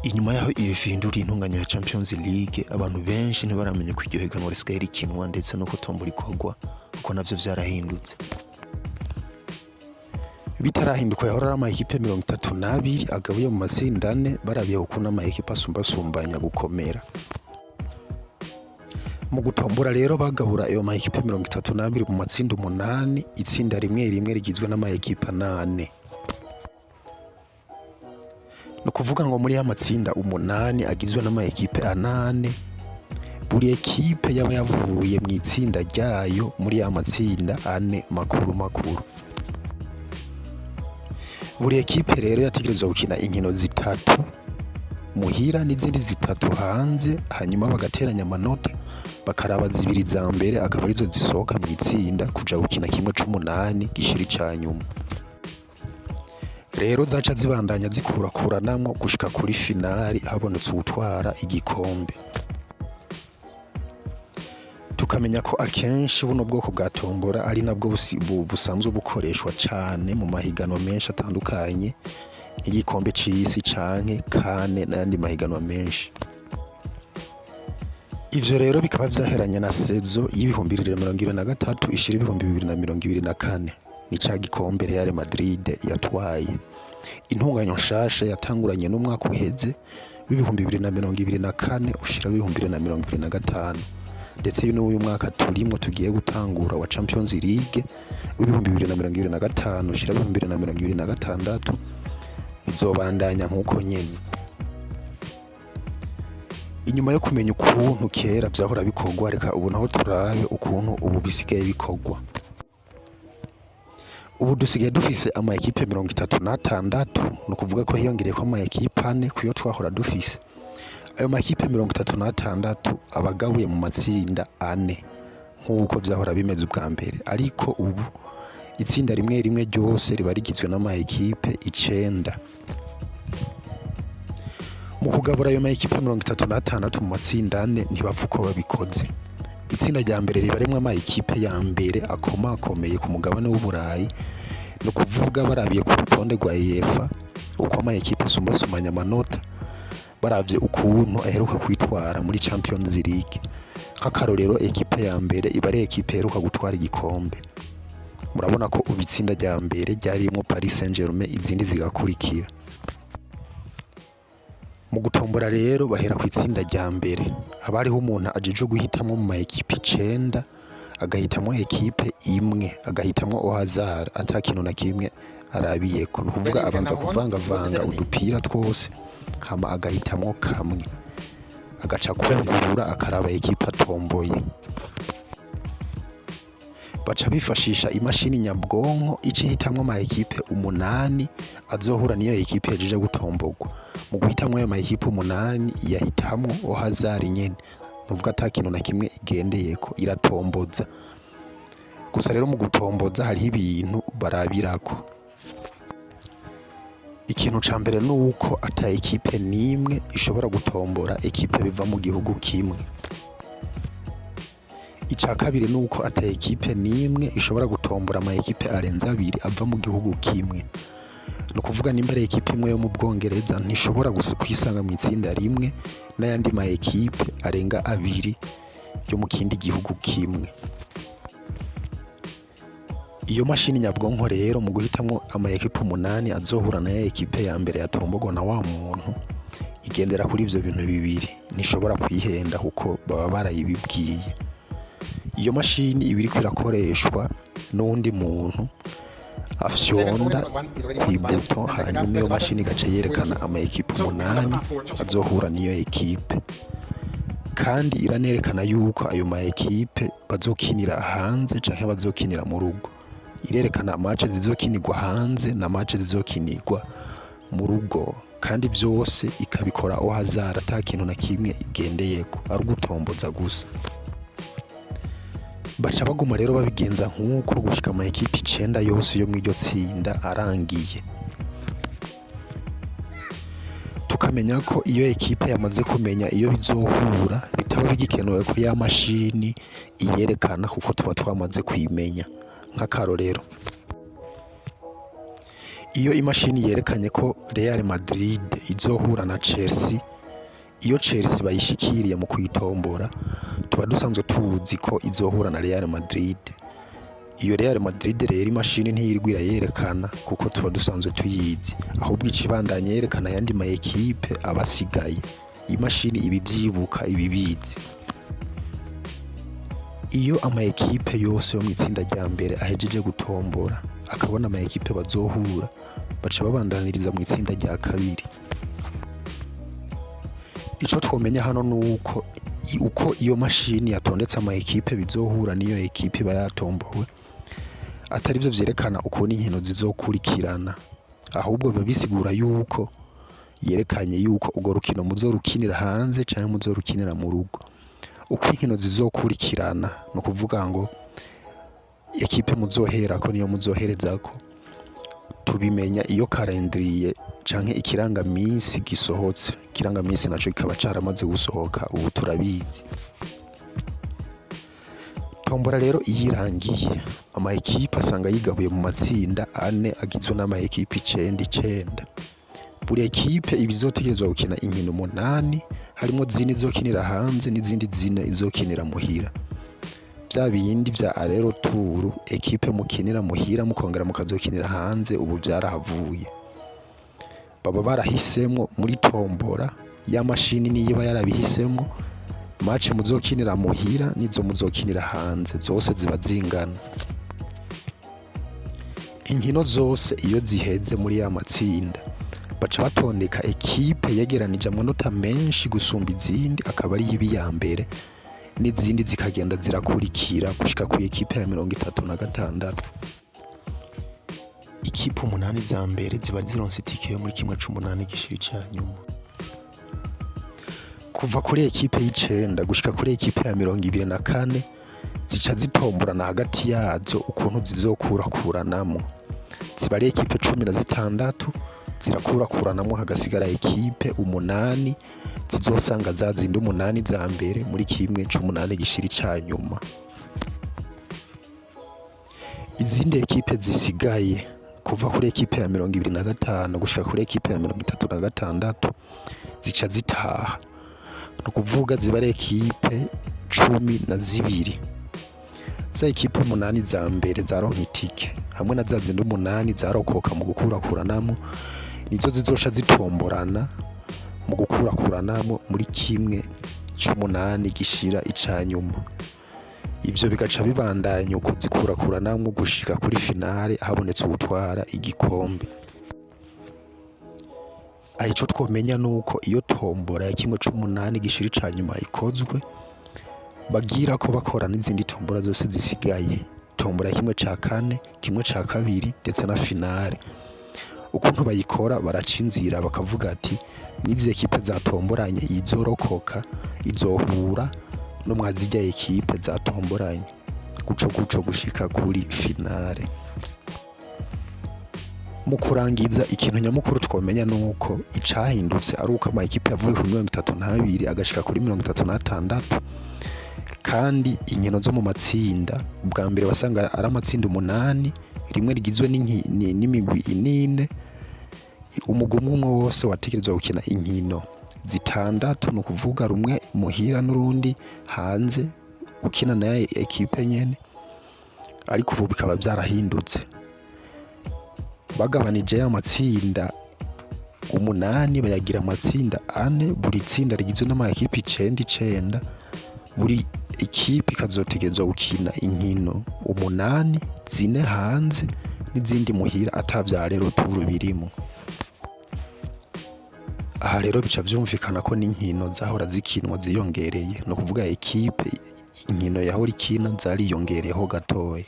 Inyuma yaho UEFA ihinduriye intunganya ya Champions League, abantu benshi ntibaramenya ko iryo higanwa risigaye rikinwa, ndetse no tombora ikorwa, kuko navyo vyarahindutse. Bitarahinduka, yahora ari amakipe 32 agabuye mu matsinda ane, barabiye ukuntu amakipe asumbasumbanya gukomera. Mu gutombora rero, bagabura ayo makipe 32 mu matsinda umunani, itsinda rimwe rimwe rigizwe n'amakipe anane. Ni ukuvuga ngo muri ya matsinda umunani agizwe n'amakipe anane, buri ekipe yaba yavuye mu itsinda ryayo muri ya matsinda ane makuru makuru. Buri ekipe rero yategerezwa gukina inkino zitatu muhira n'izindi zitatu hanze, hanyuma bagateranya amanota, bakaraba zibiri za mbere akaba arizo zisohoka mu itsinda kuja gukina kimwe c'umunani gishira ica nyuma. Rero zaca zibandanya zikurakuranamwo gushika kuri finali, habonetse uwutwara igikombe. Tukamenya ko akenshi buno bwoko bwa tombora ari nabwo busanzwe bukoreshwa cane mu mahiganwa menshi atandukanye, nk'igikombe c'isi canke kane n'ayandi mahiganwa menshi. Ivyo rero bikaba vyaheranye na saison y'2023 ishira 2024, ni ca gikombe Real Madrid yatwaye. Intunganyo nshasha yatanguranye n'umwaka uheze w'2024 ushira w'2025, ndetse n'uyu mwaka turimwo tugiye gutangura wa Champions League w'2025 ushira 2026 bizobandanya nk'uko nyene. Inyuma yo kumenya ukuntu kera vyahora bikorwa, reka ubu naho turabe ukuntu ubu bisigaye bikorwa. Ubu dusigaye dufise ama ekipe 36, ni ukuvuga ko hiyongereyeko ama ekipe ane kuyo twahora dufise. Ayo makipe 36 aba agabuye mu matsinda ane nk'uko vyahora bimeze ubwa mbere, ariko ubu itsinda rimwe rimwe ryose riba rigizwe n'ama ekipe icenda. Mu kugabura ayo ma ekipe 36 mu matsinda ane, ntibapfa uko babikoze. Itsinda rya mbere riba rimwo ama ekipe ya mbere akomakomeye ku mugabane w'Uburayi, ni ukuvuga barabiye ku rutonde rwa UEFA uko ama ekipe asumbasumbanya amanota, baravye ukuntu aheruka kwitwara muri Champions League. Nk'akarorero, ekipe ya mbere iba ari ekipe iheruka gutwara igikombe. Murabona ko ubu itsinda rya mbere ryarimwo Paris Saint-Germain, izindi zigakurikira. Mu gutombora rero, bahera ku itsinda rya mbere. Haba hariho umuntu ajejwe guhitamwo mu ma ekipe icenda, agahitamwo ekipe imwe, agahitamwo au hasard, ata kintu na kimwe arabiyeko. Ni ukuvuga abanza kuvangavanga udupira twose, hama agahitamwo kamwe, agaca kugurura, akaraba ekipe atomboye. Baca bifashisha imashini nyabwonko, ica ihitamwo ama ekipe umunani azohura n'iyo ekipe yahejeje gutomborwa. Mu guhitamwo ayo ma ekipe umunani, yahitamwo au hasard nyene, nukuvuga ata kintu na kimwe igendeyeko, iratomboza gusa. Rero mu gutomboza hariho ibintu barabirako. Ikintu ca mbere nuko ata ekipe n'imwe ishobora gutombora ekipe biva mu gihugu kimwe. Ica kabiri nuko ata ekipe n'imwe ishobora gutombora ama ekipe arenze abiri ava mu gihugu kimwe. Ni ukuvuga nimba ari ekipe imwe yo mu Bwongereza, ntishobora gusa kwisanga mu itsinda rimwe n'ayandi ma ekipe arenga abiri yo mu kindi gihugu kimwe. Iyo mashini nyabwonko rero, mu guhitamwo ama ekipe umunani azohura na ya ekipe ya mbere yatomborwa na wa muntu, igendera kuri ivyo bintu bibiri. Ntishobora kwihenda kuko baba barayibibwiye. Iyo mashini iba iriko irakoreshwa n'uwundi muntu afyonda kw'ibuto, hanyuma iyo mashini igaca yerekana ama ekipe umunani azohura n'iyo ekipe, kandi iranerekana yuko ayo ma ekipe bazokinira hanze canke bazokinira mu rugo. Irerekana match zizokinirwa hanze na match zizokinirwa mu rugo, kandi vyose ikabikora au hasard, ata kintu na kimwe igendeyeko, ari ugutomboza gusa. Baca baguma rero babigenza nk'uko gushika ama ekipe icenda yose yo mw'iryo tsinda arangiye. Tukamenya ko iyo ekipe yamaze kumenya iyo bizohura, bitaba bigikenewe ko ya mashini iyerekana, kuko tuba twamaze kuyimenya. Nk'akarorero, Iyo imashini yerekanye ko Real Madrid izohura na Chelsea, iyo Chelsea bayishikiriye mu kuyitombora, tuba dusanzwe tuzi ko izohura na Real Madrid. Iyo Real Madrid rero imashini ntiyirirwa irayerekana kuko tuba dusanzwe tuyizi, ahubwo ica ibandanya yerekana ayandi ma ekipe aba asigaye. Imashini iba ivyibuka, iba ibizi. Iyo ama ekipe yose yo mw'itsinda rya mbere ahejeje gutombora, akabona ama ekipe bazohura, baca babandaniriza mw'itsinda rya kabiri. Ico twomenya hano nuko uko iyo mashini yatondetse ama ekipe bizohura niyo ekipe iba yatombowe, atari vyo vyerekana ukuntu inkino zizokurikirana, ahubwo biba bisigura yuko yerekanye yuko urwo rukino muzorukinira hanze canke muzorukinira mu rugo. Uko inkino zizokurikirana, ni ukuvuga ngo ekipe muzoherako niyo muzoherezako, tubimenya iyo calendrier canke ikirangaminsi gisohotse. Ikirangaminsi naco kikaba caramaze gusohoka, ubu turabizi. Tombora rero iyo irangiye, ama ekipe asanga yigabuye mu matsinda ane agizwe n'ama ekipe icenda icenda. Buri ekipe iba izotegerezwa gukina inkino 8, harimwo zine izokinira hanze n'izindi 4 izokinira muhira. Vya bindi vya aller-retour, ekipe mukinira muhira mukongera mukazokinira hanze, ubu vyarahavuye. Baba barahisemwo muri tombora, ya mashini niyo iba yarabihisemwo, match muzokinira muhira n'izo muzokinira hanze zose ziba zingana. Inkino zose iyo ziheze muri ya matsinda, baca batondeka ekipe yegeranije amanota menshi gusumba izindi, akaba ariyo iba iya mbere, n'izindi zikagenda zirakurikira gushika ku ekipe ya 36. Ikipe 8 za mbere ziba zironse itike yo muri 1/8 gishira ica nyuma. Kuva kuri ekipe y'icenda gushika kuri ekipe ya 24 zica zitomborana hagati yazo ukuntu zizokurakuranamwo. Ziba ari ekipe 16, zirakurakuranamwo hagasigara ekipe 8 zizosanga za zindi 8 za mbere muri 1/8 gishira ica nyuma. Izindi ekipe zisigaye kuva kuri ekipe ya 25 gushika kuri ekipe ya 36 zica zitaha. Ni ukuvuga ziba ari ekipe 12. Za ekipe 8 za mbere zaronka itike hamwe na za zindi 8 zarokoka mu gukurakuranamwo, nizo zizoca zitomborana mu gukurakuranamwo muri 1/8 gishira ica nyuma. Ivyo bigaca bibandanya uko zikurakuranamwo gushika kuri finale, habonetse uwutwara igikombe. Aha ico twomenya nuko iyo tombora ya 1/8 gishira ica nyuma ikozwe, bagirako bakora n'izindi tombora zose zisigaye. Tombora ya 1/4, 1/2 ndetse na finale. Ukuntu bayikora, baraca inzira bakavuga ati: "Mwizi ekipe zatomboranye, izorokoka izohura no mwa zirya ekipe zatomboranye", guco guco gushika kuri finale. Mu kurangiza, ikintu nyamukuru twomenya nuko icahindutse ari uko ama ekipe yavuye kuri 32 agashika kuri 36, kandi inkino zo mu matsinda ubwa mbere wasanga ari amatsinda 8, rimwe rigizwe n'imigwi inine, umugwi umwe umwe wose wategerezwa gukina inkino 6, ni ukuvuga rumwe muhira n'urundi hanze ukina na ekipe nyene. Ariko ubu bikaba vyarahindutse, bagabanije ya matsinda 8 bayagira amatsinda 4, buri tsinda rigizwe n'ama ekipe icenda icenda, buri ekipe ikazotegerezwa gukina inkino 8, 4 hanze n'izindi muhira, ata vya aller-retour birimwo. Aha rero bica vyumvikana ko n'inkino zahora zikinwa ziyongereye, ni ukuvuga ekipe inkino yahora ikina zariyongereyeho gatoya.